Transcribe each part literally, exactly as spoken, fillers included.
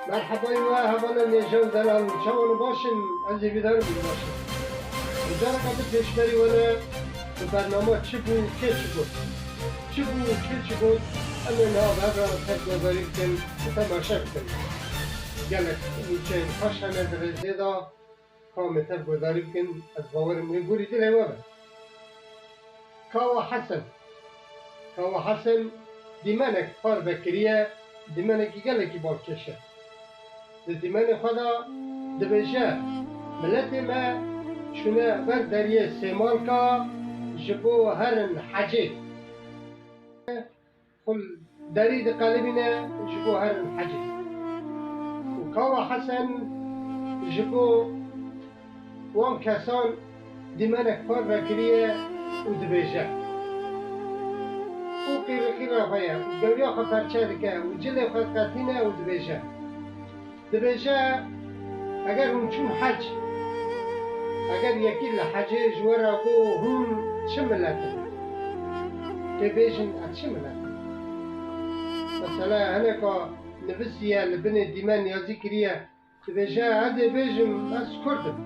Merhebay we hevalên hêja û delal, çawan baş in? Ez hêvîdar im baş in. Careke din pêşberî we ne, bi bernama çi bû, kê çi got? Çi bû, kê çi got? Em ê niha bi hev re tevguhdarî bikin û temaşe bikin. Gelek nûçeyên xweş hene di rêzê de, ka em ê tevguhdarî bikin, ez bawer im wê gorî dilê we be. Kawa Hesen. Kawa Hesen dîmenek parve kiriye, dîmenekî gelekî balkêş e. Di dîmenê xwe de dibêje, miletê me çûne ber deriyê Sêmalka ji bo herin hecê. Xul derî diqelibîne ji bo herin hecê. Û Kawa Hesen ji bo wan kesan dîmenek parve kiriye û dibêje. Û qîrixîra xwe ye û gewriya xwe perçe dike û cilê xwe diqetîne û dibêje. Dibêje, eger hûn çûn hec, eger yekî li hecê ji we re got, hûn çi milet in? Tê bêjin, ez çi milet im? Mesela hineka nivisiye li binê dîmen yazî kiriye, dibêje, ez ê bêjim, ez Kurd im.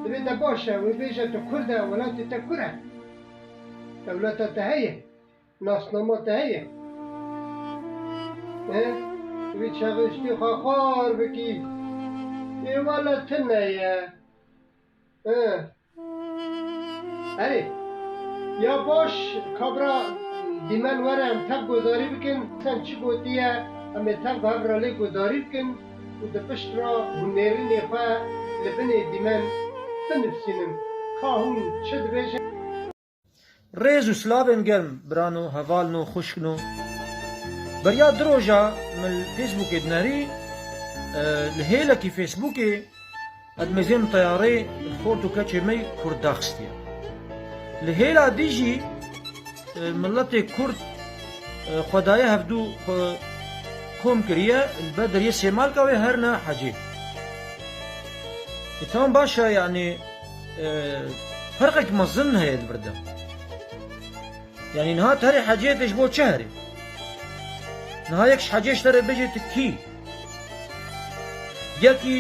Dibê de baş e, wê bêje, tu Kurd e, welatê te kur e? Dewleta te heye? Nasnama te heye? He? Wî çaxê ji te xwe xwar bikî. Ê wele tune ye. He. Erê. Ya baş, kabra dîmen were em tev guhdarî bikin. Sen çi gotiye, em ê tev bi hev re lê guhdarî bikin û di pişt re hûn nêrînê xwe li binê dîmen binivîsînin. Ka hûn çi dibêjin? Rêz û silavên germ, birano, hevalno, xwişkno. Beriya du roja min li Facebookê dinerî, e, li hêlekî Facebookê edmezên teyarê li xort û keçê me yî Kurd daxistiye. Li hêla dî jî, e, miletê Kurd, e, xwe daye hevdû xwe kom kiriye, li ber deriyê Sêmalka wê herine hecê. E, tam baş e, yanî, e, ferqek mezin heye li vir de. Yanî niha tu herê hecê, tê ji bo çi herê? Niha yek ji hecê ji te re bêje tu kî? Yekî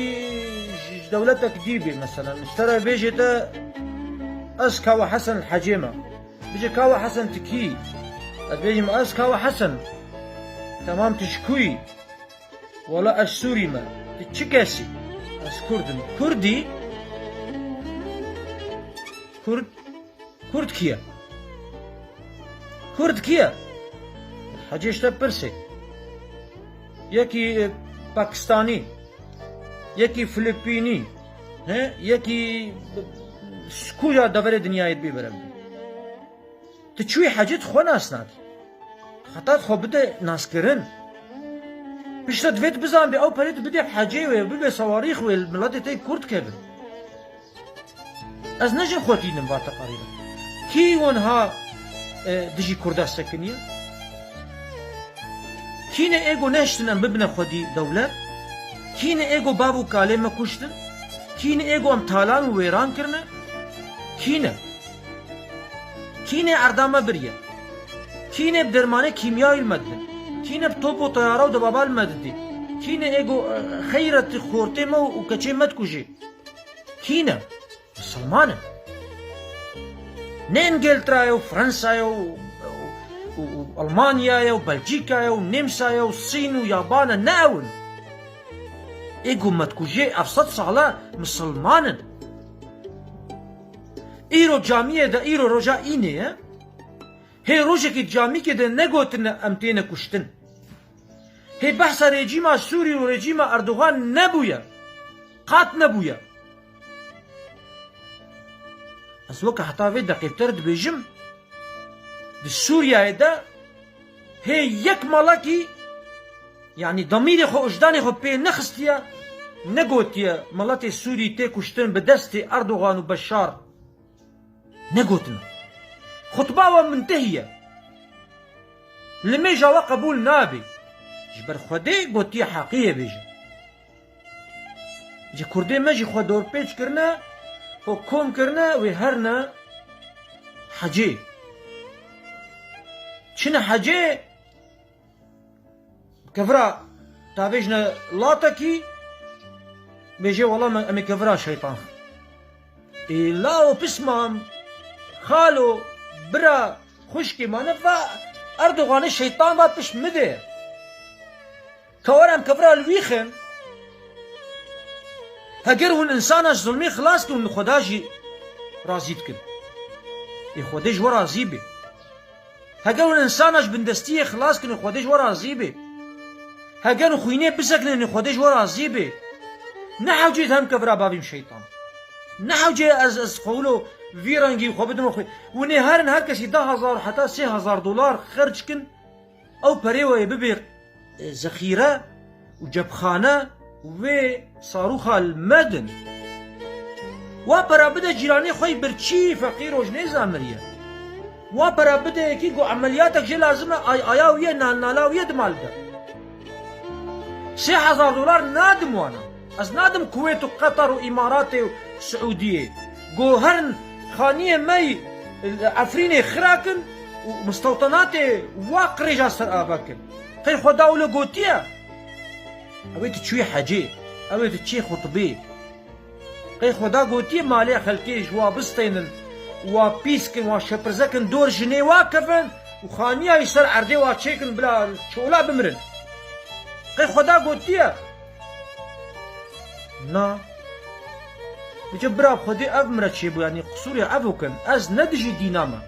ji, ji dewletek dî bê, meselen, ji te re bêje te, ez Kawa Hesen li hecê me. Bêje, Kawa Hesen tu kî? Ez bêjim, ez Kawa Hesen. Temam, tu ji ku yî? Wela ez Sûrî me. Tu çi kes î? Ez Kurd im. Kurdî? Kurd? Kurd kî ye? Kurd kî ye? Hecê ji te pirsê. Yekî, e, Pakistanî, yekî Filipînî, he? Yekî, e, ji kuja deverê dinyayê dibê berev bû. Tu çûyî hecê, tu xwe nas nadî. Heta tu xwe bide naskirin. Piştre divê tu bizanbî, ew perê tu bidê hecê wê, bibe sewarî xwe, miletê te yê Kurd kevin. Ez ne ji xwe tînim va teqerîbe. Kî wiha, e, dijî Kurda sekiniye? Kî ne ê ku nehiştin em bibine xwedî dewlet? Kî ne ê ku bav û kalê me kuştin? Kî ne ê ku em talan û wêran kirine? Kî ne? Kî ne erda me biriye? Kî ne bi dermanê kîmyayî li me didin? Kî ne bi top û teyara û debaba li me didî? Kî ne ê ku, e, xeyret xortê me û keçê me dikujê? Kî ne? Misilman in. Ne Îngiltere ye û Fransa ye û, û, û, û Almanya ye û Belçîka ye û Nêmsa ye û Sîn û Yaban e, ne ew in. Ê ku me dikujê ev sed sal e misilman in. Îro camiyê de, îro roja înê ye. Hê rojekî camîkê de negotine em têne kuştin. Hê behsa rejîma Sûrî û rejîma Erdogan nebûye. Qat nebûye. Ez weke heta vê deqê te re dibêjim, di Sûriyeyê de hê yek malekî, yanî demîrê xwe, wijdanê xwe pê nexistiye, negotiye, miletê Sûrî tê kuştin bi destê Erdogan û Beşar. Negotin. Xutba we mintehî ye. Limêja we qebûl nabe. Ji ber Xwedê gotiye heqiyê bêje. Ji Kurdê me jî xwe dorpêç kirine û kom kirine, wê herine hecê. Çine hecê, kevira Davêjne latekî, bêje, wela me, em ê kevira şeytan. Ê, lao, pismam, xalo, bira, xwişkê mane, va Erdoganê şeytan va pişt min de. Ka were em kevira li wî xin. Heger hûn insana ji zulmê xilas kin, hûn li Xweda jî razî dikin. Ê, Xwedê ji we razî be. Heger hûn insana ji bindestiyê xilas kin, Xwedê ji we razî be. Heger hûn xwînê bisekinin, Xwedê ji we razî be. Ne hewcê em kevira bavîm şeytan. Ne hewcê ez, ez xwe wilo vî rengî xwe bidim xwe. Hûn ê herin, her kesî deh hezar heta sê hezar dolar xerc kin. Ew perê we yê bibe, e, zexîre û cepxane û vê sarûxa li me din. Wa pera bide cîranê xwe yî birçî, feqîr û ji nêza miriye. Wa pera bide yekî ku emeliyatek jê lazim e, ay, aya wî ye, nal, nala wî ye di mal de. Sê hezar dolar nadim wana. Ez nadim Kuwêt û Qetar û Îmaratê û Siûdiyê. Go herin xaniyê me yî Efrînê xira kin û mistewtenatê wa qirêja ser ava kin. Qey Xweda wilo gotiye? Ew ê tu çûyê hecê, ew ê tu çê xutbê. Qey Xweda gotiye malê xelkê ji wa bistênin, wa pîs kin, wa şepirze kin, dor jinê wa kevin û xaniya wî ser erdê wa çêkin bila çola bimirin. Qey Xweda gotiye? Na. Bice bira Xwedê ev mire çêbû, yanî qisûrê ev kin. Ez ne dijî dîna me.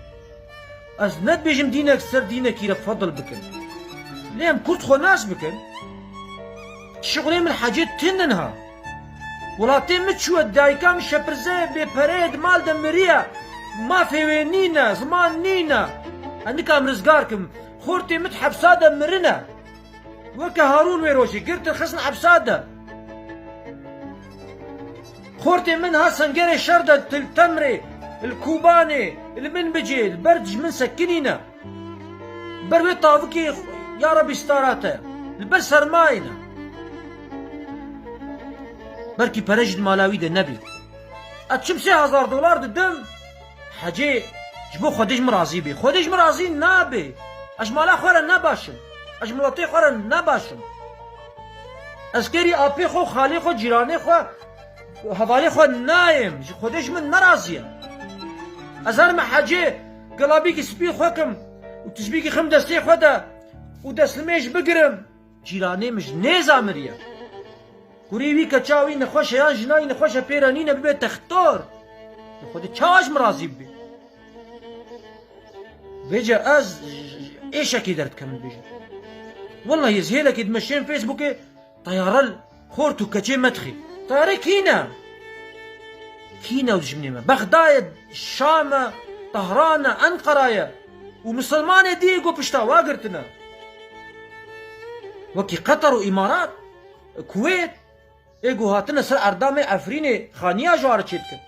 Ez ne dibêjim dînek ser dînekî re fedil bikin. Lê em Kurd xwe nas bikin. Şixulê min hecê tinin ha. Welatê min çûye, dayika min şepirze, bê pereyê di mal de miriye. Mafê wê nîne, ziman nîne. Ez nikim rizgar kim. Xortê min di hepsa de mirine. Weke Harûn wê rojê girtin xistin hepsa de. Xortê min ha sengerê şer de til temrê, li Kûbanê, li min bicê, li ber ji min sekinîne. Ber wê tavikê ya Rebî starate, li ber sermayê ne. Belkî pere jî di mala wî de nebî. Ez çim sê hezar dolar didim. Hecê, ji bo Xwedê ji min razî bê. Xwedê ji min razî nabê. Ez ji mala xwe re ne baş im. Ez ji miletê xwe re ne baş im. Ez kêrî apê xwe, xalê xwe, cîranê xwe, hevalê xwe nayêm. Ji Xwedê ji min nerazî ye. Ez herime hecê, gelabîkî spî xwe kim û tişbîkî xim destê xwe de û destlimêj bigirim. Cîranê min ji nêza miriye. Kurê wî, keça wî nexweş e yan jina wî nexweş e, pê re nîne, bibe textor. Xwedê çawa ji min razî bibe? Vêce ez êşekê derdikem, bêje. Wellahî ez hêlekê dimeşêm Facebookê, teyare li xort û keçê me dixê. Teyare kî ne? Kî ne ew dijminê me? Bexda ye, Şam e, Tehran e, Enqera ye. Û misilmanê dî êgo pişta wa girtine. Wekî Qeter û Îmarat, Kuwêt, êgo hatine ser erdamê Efrînê xaniya ji wa re çêdikin.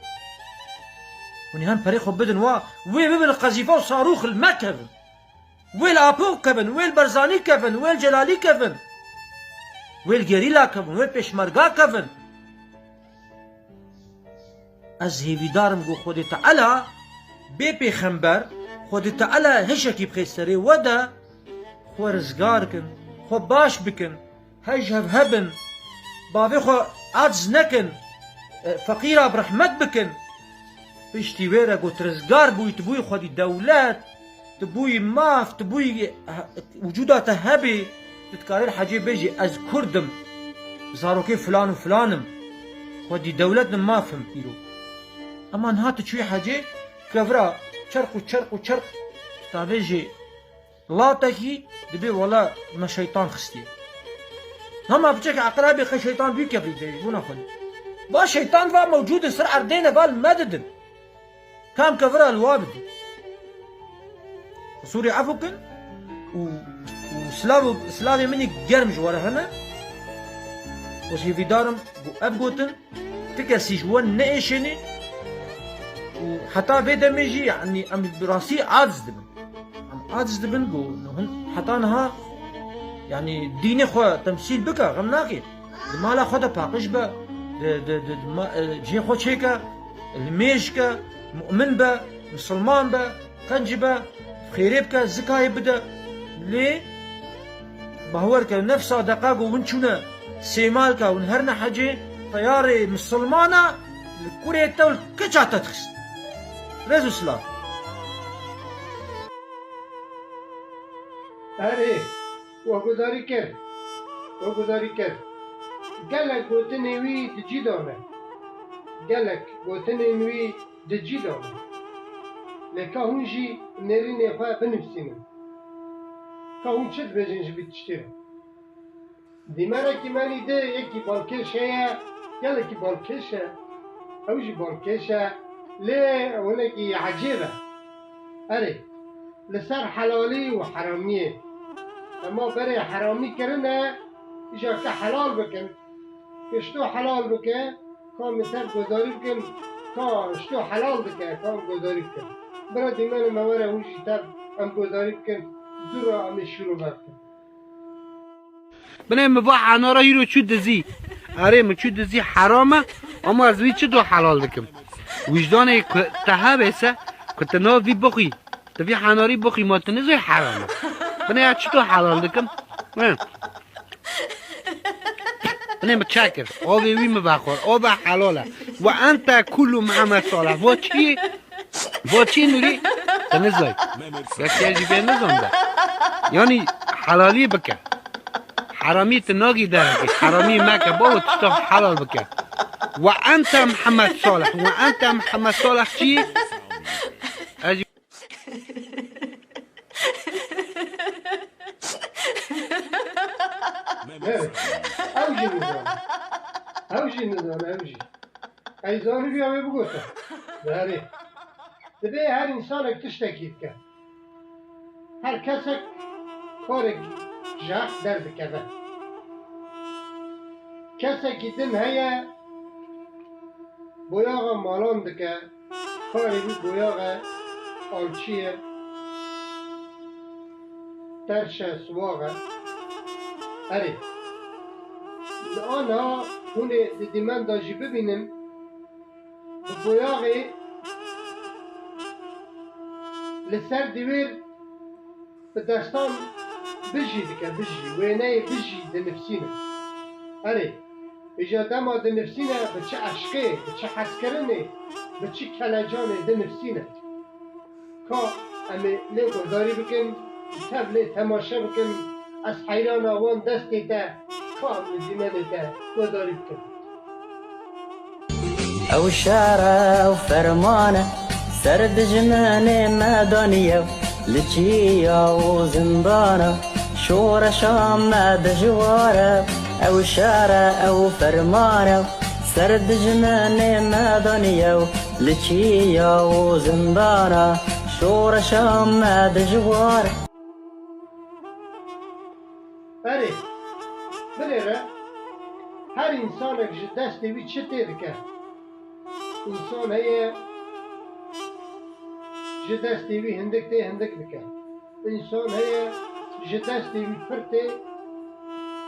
Hûn ê hem perê xwe bidin wa, wê bibin qezîfe û sarûx li me kevin. Wê li Apo kevin, wê li Berzanî kevin, wê li Celalî kevin. Wê li gerîla kevin, wê pêşmerga kevin. Ez hêvîdar im ku Xwedê Teala bê pêxember, Xwedê Teala hişekî bixê serê we de, xwe rizgar kin, xwe baş bikin, hej hev hebin, bavê xwe aciz nekin, e, feqîra bi rehmet bikin. Piştî wê re ku tu rizgar bûyî, tu bûyî xwedî dewlet, tu bûyî maf, tu bûyî he-, wicûda te hebî, tu dikarî li hecê bêjî, ez Kurd im, zarokê filan û filan im, xwedî dewlet im, maf im îro. Ema niha tu çûyî hecê, kevira çerq û çerq û çerq, tu davêjî, Latekî dibê wela me şeytan xistiye. Hema piçek eqil hebê qey şeytan dû kevî de ji bona xwe. Va şeytan va mewcûd in, ser erdê ne, va li me didin. Kam kevira li wa bidin. Qisûrê efû kin û, û silav û, silavê min ê germ ji we re hene. Ez hêvîdar im ku ev gotin ti kesî ji we neêşênê û heta vê demê jî, yanî em bi rastî aciz dibin. Em aciz dibin ku hûn heta niha, yanî dînê xwe temsîl bike, xem nake. Di mala xwe de paqij be, di, di, di, di ma-, e, cihê xwe çêke, limêj ke, mu'min be, misilman be, qenc be, xêrê bike, zikayê bide. Lê Bawer ke nefsa deqa ku hûn çûne Sêmalka, hûn herine hecê, teyarê misilmana li kurê te û li keça te dixist. Rêz û silav. Erê, we gudarî kir. We gudarî kir. Gelek gotinê wî di cî de ne. Gelek gotinên wî di cî de ne. Lê ka hûn jî nêrînê xwe binivîsînin. Ka hûn çi dibêjin ji vî tiştî re? Dîmenekî me nî di yekî balkêş heye, gelekî balkêş e. Ew jî balkêş e, lê ew hinekî ecêb e. Erê, li ser helalî û heramiyê. Ema berê heramî kirine, îja ke helal bikin. Ke ji to helal bike, ka min tev guhdarî bikin, ka ji to helal dike, ka em guhdarî bikin. Bira dîmenê me were hûn jî tev em guhdarî bikin, dû re em ê şîrove bikin. Binê min va henara hîro çû dizî. Erê, min çû dizî heram e, ama ez wî çi do helal dikim? Wijdanê ku te hebê se, ku tu nav vî bixwî, tu vî henarî bixwî, ma tu nizî heram e. Binê ez çi do helal dikim? He. Binê min çekir. Avê wî min vexwar. Ava helal e. Ve ente kullu Mihemed Salih. Va çi? Va çi nurî? Te nizay. Yek ya jî vê nizan be. Yanî helalî bike. Heramî tu nagî derekî. Heramî meke. Baba tişta helal bike. Ve ente Mihemed Salih. Ve ente Mihemed Salih çi? Ez jî Evet. Ew jî nizane. Ew jî nizane, ew jî. Ey zanîbûya wê bigota. Berê. Divê her însanek tiştekî bike. Her kesek karek ji heq derdikeve. Kesekî din heye, boyaxa malan dike, karê wî boyaxe alçî ye, terş e, siwax e. Erê. Li aniha hûn ê di dîmen de jî bibînin, bi boyaxê li ser dîwêr bi destan bijî dike, bijî, wêneyê bijî dinivîsîne. Erê, îja dema dinivîsîne, bi çi eşqê, bi çi hezkirinê, bi çi kelecanê dinivîsîne. Ka em ê lê guhdarî bikin, tev lê temaşe bikin, ez heyrana wan destê te, ka em li dîmenê te guhdarî bikin. Ew şer e, ew ferman e, ser dijminê me daniye, li çiya û zindana, şoreşa me dijwar e. Ew şer e, ew ferman e, ser dijminê me daniye, li çiya û zindana, şoreşa me dijwar e. Erê, binêre, her însanek ji destê wî çi tê dike. Însan heye, ji destê wî hindik tê, hindik dike. Însan heye, ji destê wî pir tê,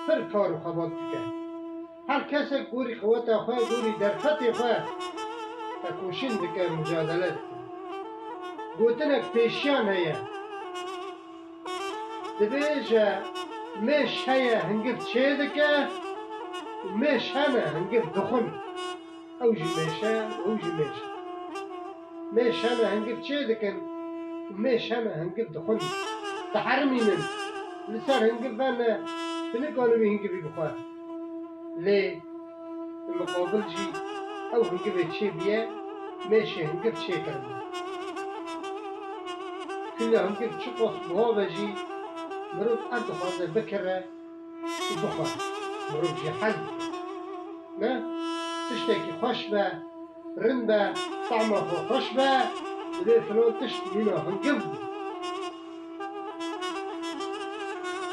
pir kar û xebat dike. Her kesek gorî qeweta xwe, gorî derfetê xwe tekoşîn dike, mucadele dike. Gotinek pêşiyan heye. Dibêje, mêş heye hingiv çêdike û mêş hene hingiv dixwin. Ew jî mêş e, ew jî mêş e. Mêş hene hingiv çêdikin û mêş hene hingiv dixwin. Diherimînin. Li ser hingiv vene, tu nikanî wî hingivî bixwe. Lê Li miqabil jî ew hingivê çêbûye, mêşê hingiv çêkirine. Kila hingiv çiqas buha be jî mirov ev dixwaze bikire û bixwe. Mirov jê hez dike. Ne? Tiştekî xweş be, rind be, tahma xwe xweş be, divê filan tişt mîna hingiv bû.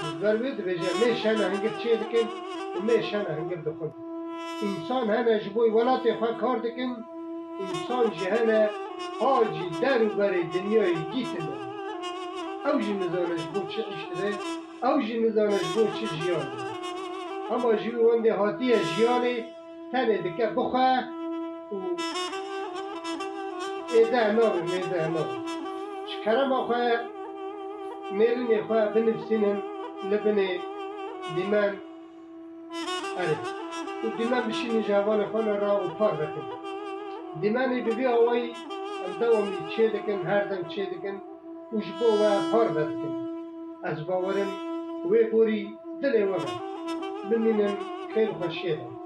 Ji ber wê dibêje, mêş hene hingiv çêdikin û mêş hene hingiv dixwin. Însan hene ji bo welatê xwe kar dikin, însan jî hene hacî der û berê dinyayê dîtine. Ew jî nizane ji bo çi îş dibe, ew jî nizane ji bo çi jiyan dibe. Hema ji wî wendê hatiye jiyanê, tenê dike bixwe û êdeh nabe, mêdeh nabe. Ji kerema xwe nêrînê xwe binivîsînin li binê dîmen erê û dîmen bişînin ji hevalên xwe re û parve kin. Dîmenê bi vî awayî em dewamî çêdikin, her dem çêdikin û ji bo we parve dikin. Ez bawer im wê gorî dilê we be. Bimînin xêr û xweşiyê de.